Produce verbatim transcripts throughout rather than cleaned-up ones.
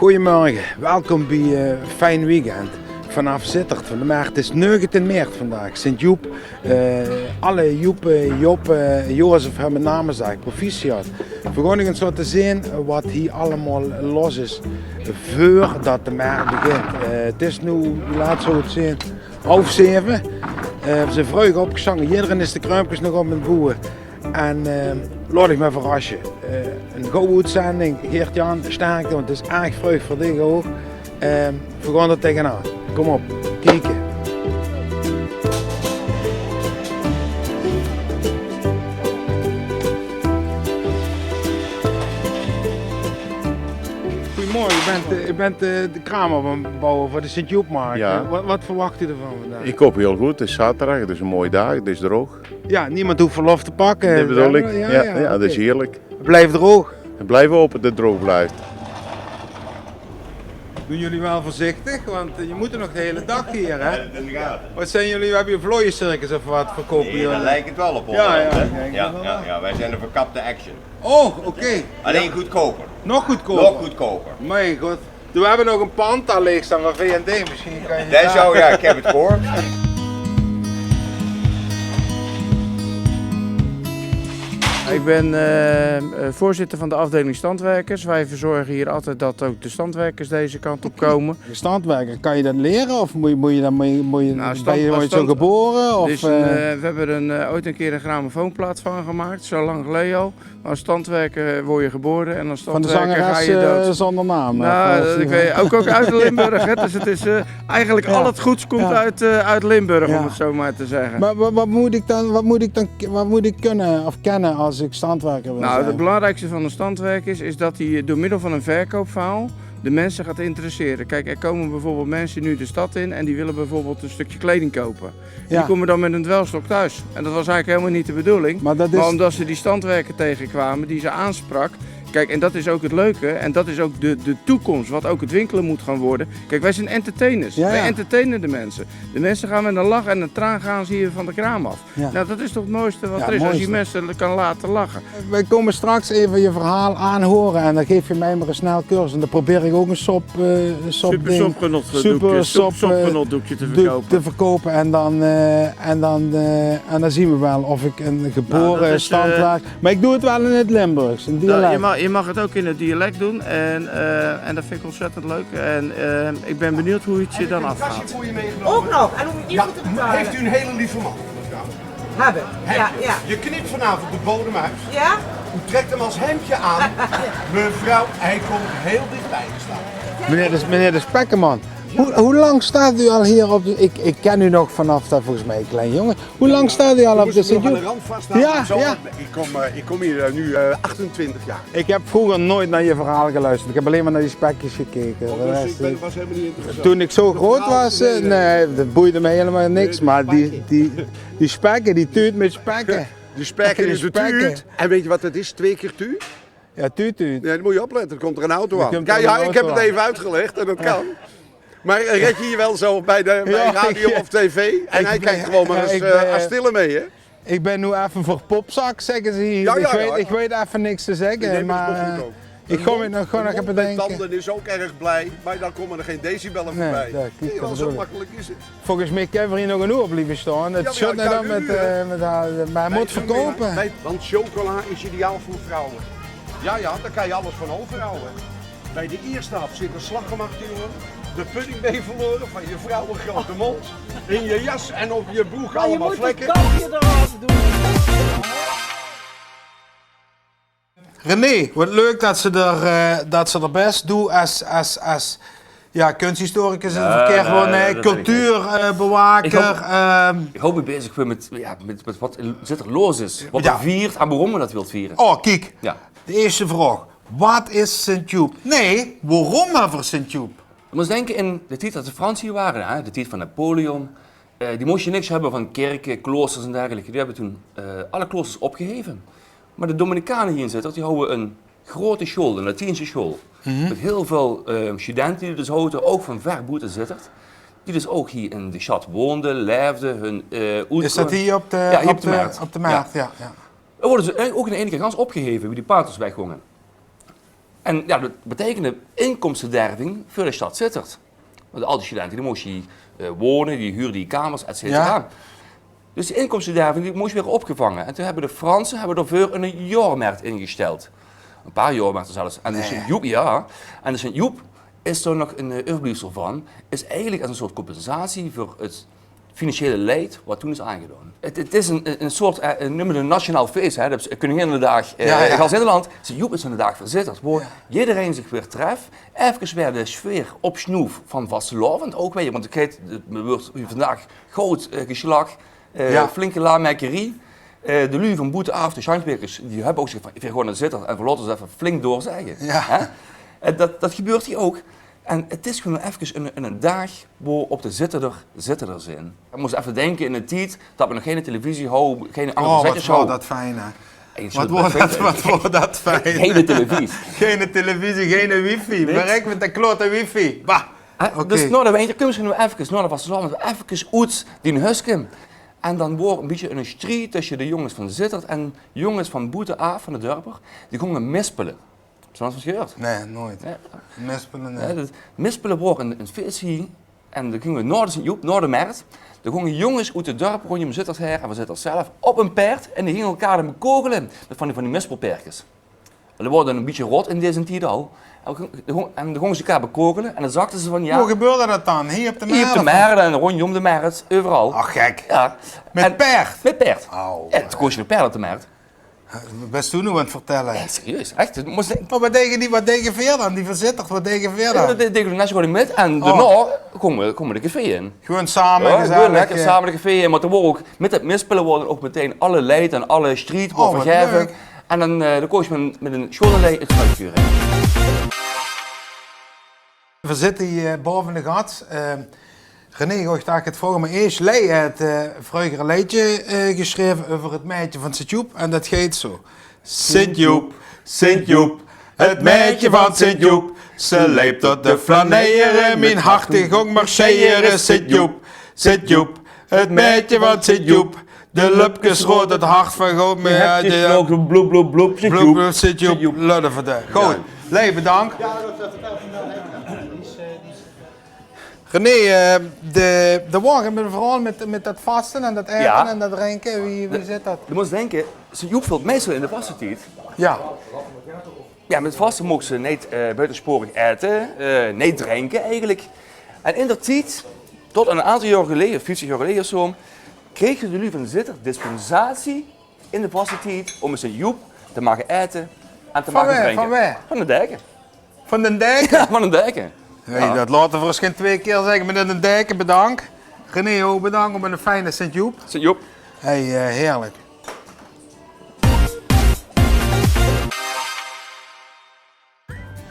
Goeiemorge, welkom bie eh, Fijn Weekend. Vanaaf Zitterd van de Mert. 't Is negentien maart vandaag, Sint Joep. Eh, alle Joepe, Joppe, Jozef höbbe name, zag ik, proficiat. Veer gaon nog ins laote zeen wat hie allemaol los is veurdat de mert begint. Eh, 't is noe, laat zo 't zeen, half zeve. Eh, veer zeen vreug opgesjtange, jidderein is de kruimkes nog op 't boewe. En eh, laot uch mer verrasse. Eh, 'n gouwe oetzending. Geert-Jan, sterkte, want 't is erg vreug veur dich ouch. Eh, veer gaon d'r tegenaan. Kom op, kieke. Goeiemorge, u bent, eh, u bent eh, de kraam op aan 't bouwe veur de Sint-Joepmarkt. Ja. Eh, wat, wat verwacht u ervan vandaag? Ik hoop heel goed. Het is zaterdag, het is een mooie dag, het is droog. Ja, niemand hoeft verlof te pakken. Dat bedoel ik. Ja, ja, ja, ja, dat is heerlijk. Het blijft droog. Het blijft hopen dat het droog blijft. Doen jullie wel voorzichtig, want eh, je moet er nog de hele dag hier, hè? Ja, inderdaad. Wat zijn jullie, hebben jullie vlooiencircus of wat verkopen jullie? Nee, daar lijkt het wel op, hè? Ja, ja, ja, ja, ja, wij zijn de verkapte Action. Oh, oké. Alleen goedkoper. Nog goedkoper? Nog goedkoper. Mijn god. Doe, we hebben nog een pand daar leeg staan van V en D. Misschien kan je daar... Daar zou, ja, ik heb het gehoord. Ik ben eh, eh, voorzitter van de afdeling standwerkers. Wij verzorgen hier altijd dat ook de standwerkers deze kant op komen. De standwerker, kan je dat leren of moet je, moet je dan, moet je, moet je, nou, ben je ooit zo geboren? Of, eh, we hebben een, eh, ooit een keer een grammofoonplaat van gemaakt, zo lang geleden al. Als standwerker word je geboren en als standwerker ga je dood. Van de zangeres eh, zonder naam. Nou, ik weet, ook, ook uit Limburg, hè, dus het is eh, eigenlijk al het goeds komt uit, eh, uit Limburg, om het zo maar te zeggen. Maar wat, wat, moet ik dan, wat, moet ik dan, wat moet ik kunnen of kennen als ik standwerker wil zijn? Nou, het belangrijkste van een standwerker is, is dat hij door middel van een verkoopverhaal de mensen gaat interesseren. Kijk, er komen bijvoorbeeld mensen nu de stad in en die willen bijvoorbeeld een stukje kleding kopen. Die komen dan met een dwelstok thuis. En dat was eigenlijk helemaal niet de bedoeling. Maar omdat ze die standwerker tegenkwamen die ze aansprak. Kijk, en dat is ook het leuke. En dat is ook de, de toekomst, wat ook het winkelen moet gaan worden. Kijk, wij zijn entertainers. Wij entertainen de mensen. De mensen gaan met een lach en een traan gaan ze hier van de kraam af. Ja. Nou, dat is toch het mooiste wat er is, als je mensen kan laten lachen. Wij komen straks even je verhaal aanhoren en dan geef je mij maar een snel cursus. En dan probeer ik ook een sop, eh, een sop ding, super sopgenotdoekje, super sop, eh, sopgenotdoekje te verkopen. Te verkopen. En dan, eh, en, dan, eh, en dan zien we wel of ik een geboren standwerker... Maar ik doe het wel in het Limburgs, in dialect. Je mag, je mag het ook in het dialect doen en, eh, en dat vind ik ontzettend leuk. En eh, ik ben benieuwd hoe het je dan afgaat. Ook nog. En hoe is het te betalen? Heeft u een hele lieve man, mevrouw? Hebben. Ja, ja. Je knipt vanavond de bodem uit. Ja? U trekt hem als hemdje aan. Mevrouw, hij komt heel dichtbij te staan. Meneer de, meneer de Spekkerman, hoe, hoe lang staat u al hier op de... Ik, ik ken u nog vanaf dat, volgens mij, een klein jongen. Hoe lang staat u al op de Sint-Joep? Ja, ja. Ik kom, eh, ik kom hier eh, nu eh, achtentwintig jaar. Ik heb vroeger nooit naar je verhaal geluisterd. Ik heb alleen maar naar die spekjes gekeken. Oh, dus ik ben, was helemaal niet interessant. Toen ik zo groot was, eh, nee, dat boeide mij helemaal niks. Maar die, die, die spekken, die tuut met spekken. Die spekken is de tuut. En weet je wat het is? Twee keer tuut? Ja, tuut, tuut. Nee, dan moet je opletten. Dan komt er een auto aan. Ja, ja, ik heb het even uitgelegd en dat kan. Maar eh, red je je wel zo bij, de, bij radio of tv? En hij kijkt gewoon maar eens eh, als stille mee, hè? Ik ben nu even voor popzak, zeggen ze hier. Ja, ja, ik weet, ik weet even niks te zeggen, maar eh, ik gooi het nog gewoon even bedenken. Een mond met tanden is ook erg blij, maar dan komen er geen decibellen voorbij. Nee, dat, dat, zo makkelijk is het. Volgens mij kunnen we hier nog een uur blijven staan. Het zit net aan met, eh, met haar, maar hij moet verkopen. Want chocola is ideaal voor vrouwen. Ja, ja, daar kan je alles van overhouden. Bij de eerste hap zit een slagroomtuur. De pudding ben je verloren van je vrouw een grote mond. In je jas en op je broek allemaal vlekken. Maar je moet het kapje eraf doen. René, wat leuk dat ze er, eh, dat ze er best doet als, als, als ja, kunsthistoricus is het verkeerd woord, nee, cultuurbewaker. Ik hoop bezig ben met, ja, met, met wat in Zitterd los is. Wat er viert en waarom we dat wilt vieren. Oh, kiek. Ja. De eerste vraag. Wat is Sint-Joep? Nee, waarom hebben we Sint-Joep? Je moet denken in de tijd dat de Fransen hier waren, hè, de tijd van Napoleon, eh, die moesten niks hebben van kerken, kloosters en dergelijke. Die hebben toen eh, alle kloosters opgeheven. Maar de Dominicanen hier in Zitterd, die houden een grote school, een Latijnse school. Met heel veel eh, studenten die dus houden, ook van ver boete Zitterd. Die dus ook hier in de stad woonden, leefden, hun eh... Is dat hier op de, ja, hier op de, op de markt? Ja, ja. Er worden ze ook in enige gans opgeheven, wie die paters weggongen. En jao, dat beteikende inkomstederving veur de stad Zitterd. Want al die studente, die móste hie, eh, wone, die huurde hie kamers, et cetera. Jao. Dus die inkomstederving, die mós weer opgevange. En toen höbbe de Franse, höbbe daoveur 'ne jaormert ingesteld. 'n Paar jaormerte zelfs. En de Sint-Joep, jao. En de Sint-Joep is dao nog 'n, eh, euverbliefsel van. Is eigelik es 'n soort compensatie veur 't financiële leid wat toen is aangedaon. 't, 't is 'n, 'n soort, eh, 'n, neume 't 'n nationaal fees, hè. Dat is Koninginnedaag, eh, gans Nederland. Sint-Joep is 'ne daag veur Zitterd, wo jidderein zich weer tref, efkes weer de sfeer opsnoef van vastelaovend ouch weer, want 't geit, 't weurt hie vandaag good, eh, geslach, eh, flinke laamekkerie. Eh, de luuj van boete-aaf, de Sjansbeekers, die höbbe ouch gezag van: "Veer gaon nao Zitterd en veer laote ós effe flink doorzègke." Hè? En dat, dat gebeurt hie ouch. En 't is gewoen efkes 'n, 'n, 'n daag wo-op de Zitterder Zitterder zeen. Veer móste effe dinke in 'ne tied dat veer nog geine televisie hawwe, geine aander zetjes hawwe. Oh, wat waor dat fijn, hè? Wat waor dat, wat waor dat fijn. Geine televisie. Geine televisie, geine wifi. Niks. Verrek mit de klote wifi. Bah. Hè, oké. Dus nao de winter kómme ze noe efkes, nao de vastelaovend, efkes oet dien huske. En dan waor 'n bietje 'ne stried tösse de jónges van Zitterd en jónges van boete-aaf, van de dörper. Die gónge mispele. Höbs se dat ins gehuurd? Nae, noeit. Jao. Mispele, nae. Jao, dat, mispele waor 'n, 'n fees hie. En dan ginge we nao de Sint-Joep, nao de mert. Dan gónge jónges oet 't dörp róndjóm Zitterd haer en van Zitterd zelf op 'n paerd. En die ginge elkaar dan bekogele mit van die, van die mispelpaerdjes. En dat waor dan 'n bietje rot in deze tied al. En dan gónge, en dan gónge ze elkaar bekogele en dan zagte ze van, jao. Wo gebeurde dat dan? Hie op de mert? Hie op de mert en róndjóm de mert, euveral. Ach, gek. Jao. Mit paerd? Mit paerd. Au. Jao, toen kós se mit paerd op de mert. Bès doe noe aan 't vertèlle? Jao, serieus, ech. Mer wat dege die, wat dege veer dan? Die van Zitterd, wat dege veer dan? Jao, die dege net zoe good mit en daonao kómme we, kómme we de café in. Gewoen same, jao, gezellig, gewoen lekker same de café in. Mer d'r waor ouch, mit 't mispele waor ouch metein alle leid en alle stried waor vergaeve. Oh, wat leuk. En dan, eh, dan kós se mit, mit 'n sjoon lei 't schuitje in. Veer zitte hie, eh, baove de gats. Eh, René, goh, ich dach, 't vraoge mer eesj. Lei haet, eh, vreuger e leedje, eh, gesjreve euver 't meidje van Sint-Joep en dat geit zoe. Sint-Joep, Sint-Joep, 't meidje van Sint-Joep. Ze leep tot de flanere, mien hart die góng marsjere. Sint-Joep, Sint-Joep, 't meidje van Sint-Joep. De lupkes roead, 't hart van goud, mer jao, de bloep, bloep, bloep, Sint-Joep. Sint-Joep, laot effe de. Good, Lei, bedank. René, eh, de, de waor 'n verhaol mit, mit dat vaste en dat aete en dat drinke. Wie, wie zit dat? Doe mós dinke, Sint-Joep vèlt meistal in de vastetied. Jao. Jao, mit vaste mochs se neet, eh, buitensporig aete, eh, neet drinke eigelik. En indertied, tot 'n aantal jaor geleje, veertig jaor geleje of zoe, krege de luuj van Zitterd dispensatie in de vastetied óm mit Sint-Joep te mage aete en te mage drinke. Van wae? Van d'n deke. Van d'n deke? Jao, van d'n deke. Hey, dat laote v'r ós gein twieë kier zègke, meneer d'n deke, bedank. René, ouch bedank op 'ne fijne Sint-Joep. Sint-Joep. Hey, eh, heerlik.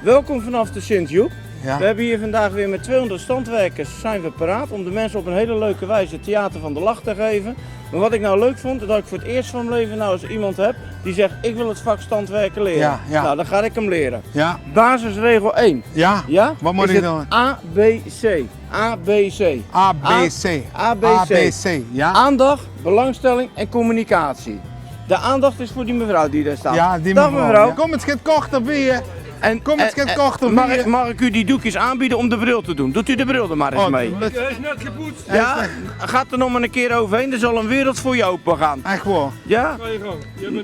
Welkom vanaf de Sint-Joep. Jao. We hebbe hie vandaag weer mit tweehonderd standwerkers zeen we paraat om de minse op 'n hele leuke wies 't theater van de lach te geve. Mer wat ik now leuk vond, dat ik veur 't eerst van mien leve now ins iemand heb die zegt: "Ik wil 't vak standwerken lere." Jao, jao. Nou, dan ga ik 'm lere. Jao. Basisregel één. Jao? Jao? Wat mót ik dan? A B C. A B C. A B C. A B C. A B C, jao. Aandacht, belangstelling en communicatie. De aandacht is voor die mevrouw die daar staat. Jao, die mevrouw. Dag mevrouw. Kóm ins get korter bie, hè. En, kóm ins get korter bie, hè. Mag ik, mag ik u die doekjes aanbieden om de bril te doen? Doet u de bril er maar eens mee. Hij is net gepoetst. Ja, gaat er nog maar een keer overheen. Er zal een wereld voor je open gaan. Ech waor? Ja.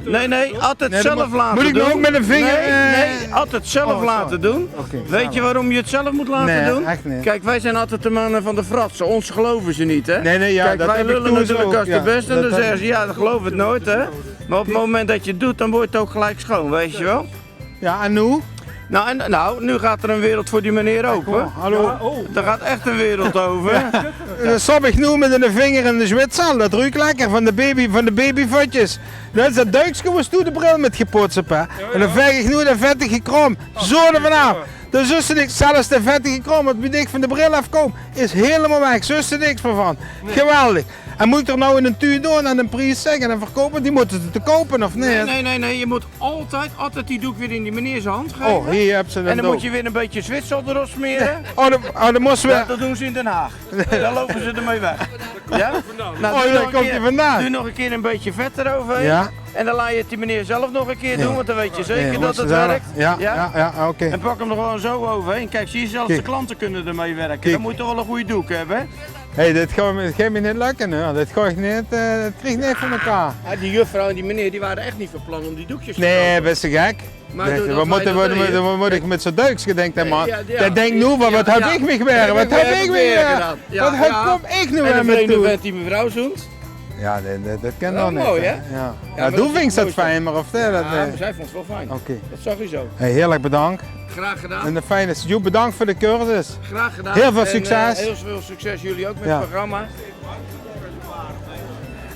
Nee, nee, altijd zelf laten doen. Mót ik now ouch mit de vinger, eh? Nee, nee, altijd zelf laten doen. Oké, zelf. Weet je waarom je het zelf moet laten doen? Nee, ech neet. Kijk, wij zijn altijd de mannen van de fratsen. Ons geloven ze niet, hè? Nee, nee, ja, dat heb ik toen zo, ja. Kijk, wij lullen natuurlijk als de beste en dan zeggen ze: "Ja, dat geloof ik nooit, hè?" Maar op het moment dat je het doet, dan wordt het ook gelijk schoon, weet je wel? Ja, en noe? Nou, en, nou, nu gaat er een wereld voor die meneer open. Hallo. Er gaat echt een wereld open. Eh, sop ich noe mit de vinger in de zwitsel. Dat ruuk lekker van de baby, van de babyvutjes. Dat is dat duikske wo-s doe de bril mit gepoets höbs, hè. En dan veg ich noe de vettige kraom zo d'rvan aaf. Dan zuus se niks, zelfs de vettige kraom wat bie dich van de bril aafkump, is hielemaol weg. Zuus se niks mier van. Geweldig. En mót ich d'r now in ein tuut doon en eine pries zègke en verkoupe? Die mótte ze te koupe, of neet? Nee, nee, nee, nee. Je moet altijd, altijd die doek weer in die meneer zijn hand geven. Oh, hie höbs se 'm. En dan moet je weer een beetje zwitsel erop smeren. Oh, dat, oh, dat móste we... Dat doen ze in Den Haag. Dan lopen ze ermee weg. Ja? Nou, oh, daar komt hij vandaan. Doe nog een keer een beetje vet eroverheen. Ja. En dan laot je het die meneer zelf nog een keer doen, want dan weet je zeker dat het werkt. Ja, ja, ja, oké. En pak hem er gewoon zo overheen. Kijk, zie je, zelfs de klanten kunnen ermee werken. Dan moet je toch wel een goede doek hebben, hè? Hey, dit gaat me, dit gaat me niet lukken, hè. Dit ga ik niet, eh, dat krijg ik niet van elkaar. Ja, die juffrouw en die meneer, die waren echt niet van plan om die doekjes te kopen. Nee, best te gek. Maar doordat wij dat deden, wat moet ik met zo'n duikske, denkt hij, man. Dat denkt nu van, wat heb ik me gewerkt? Wat heb ik me gewerkt? Wat heb, kom ik nu weer met toe? En een vreemde vent die mevrouw zoent. Ja, dat, dat, dat kan dan niet, hè? Ja. Ja, doe vindt dat fijn, maar of dat... Ja, maar zij vond het wel fijn. Oké. Dat zag hij zo. Hey, heerlijk bedankt. Graag gedaan. En een fijne... Joep, bedankt voor de cursus. Graag gedaan. Heel veel succes. En, eh, heel veel succes jullie ook met het programma.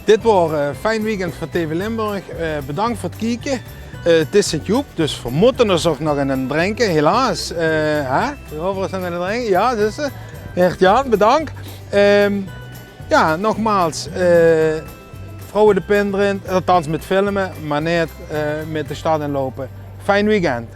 Dit waor, eh, Fijn Weekend van T V Limburg. Eh, bedankt veur 't kieke. Eh, 't is Sint Joep, dus veer mótte ós ouch nog ein drinke, helaas. Eh, hè? Veer hove ós nog ein drinke. Ja, zuuste. Gert-Jan, bedank. Ehm, ja, nogmaals, eh, vrouwe de pin d'rin, althans mit filme, mer neet, eh, mit de stad in loupe. Fijn weekend.